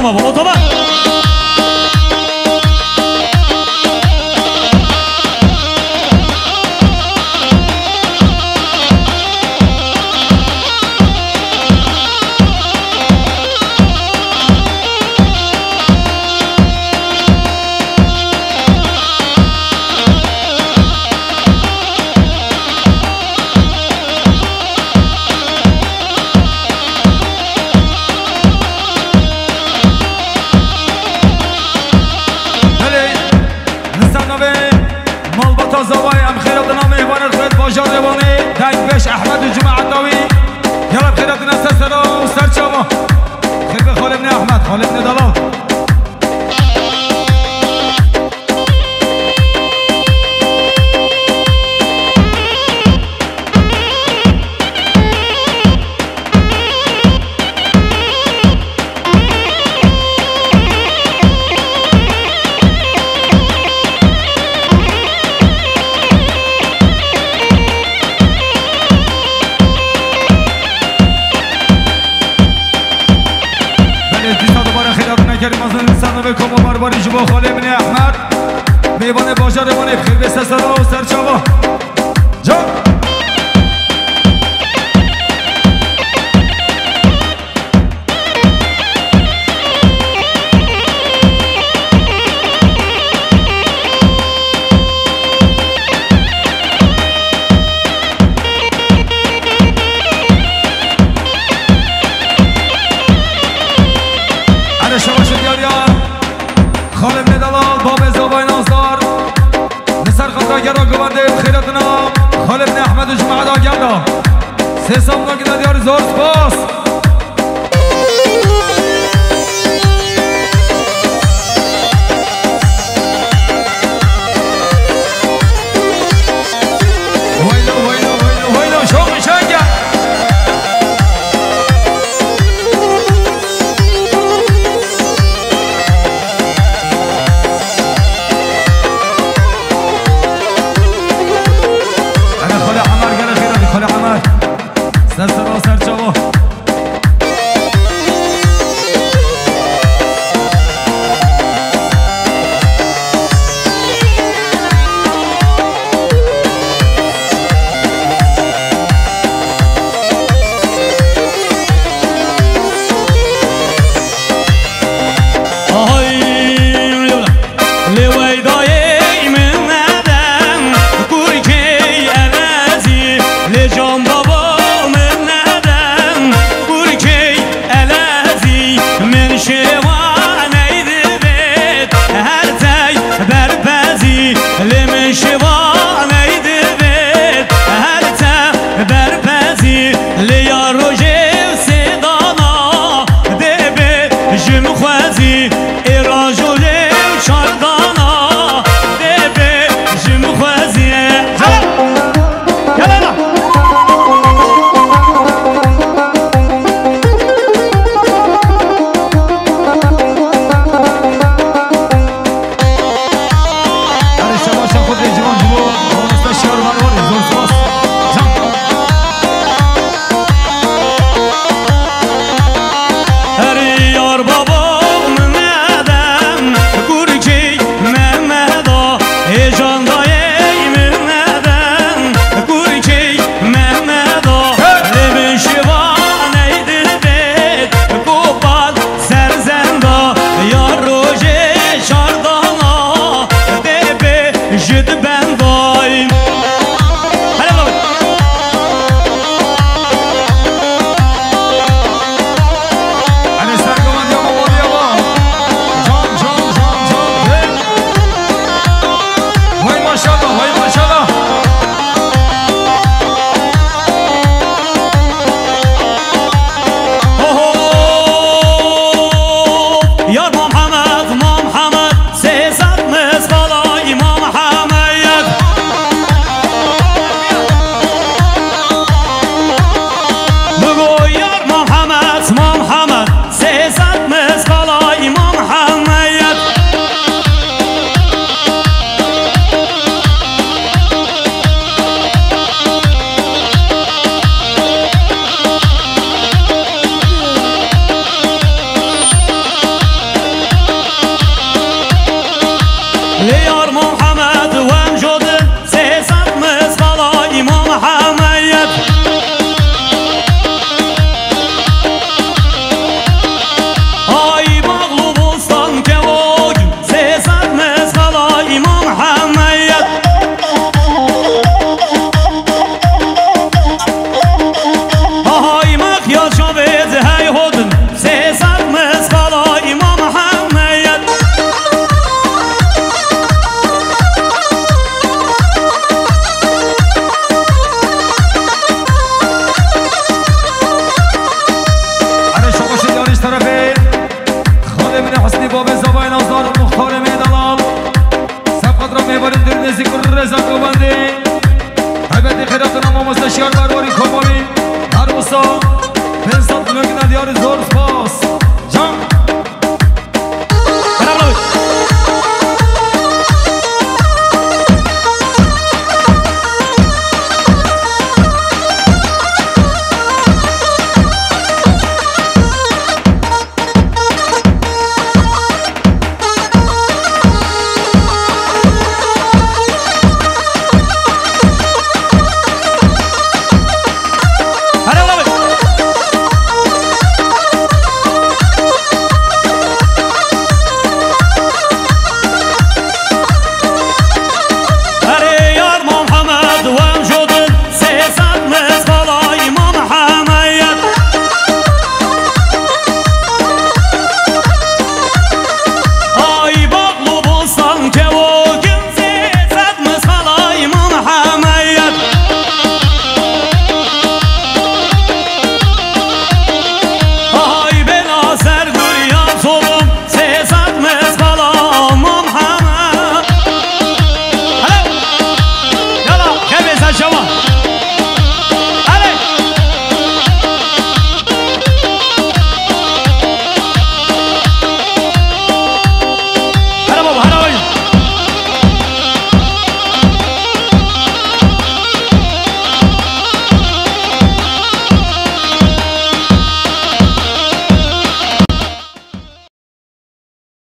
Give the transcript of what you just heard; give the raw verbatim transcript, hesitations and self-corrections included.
Otoban. Belê, li ser navê malbata Zavayê em xêra dina mêvanên xwe di bajarê Wanê, dengbeş Ehmed û cemaeta wî. Yala xêra dina ser sera û ser çava. Xêr be xalê min ê Ehmed, xalê min ê delal. Belê, dîsa dubare xêra dina kerî mezin li ser navê Koma Barbarî ji bo xalê min ê Ehmed. Mêvanê bajarê Wanê bi xêr bê ser sera û ser çava. Can. Erê şebaşê diyariya. Xalê min ê delal, babê Zavayê Nazdar. Li ser xatira gera guvendê bi xêretina xalê min ê Ehmed û cemaeta gerda. Sê samna gine diyarî, zor spas.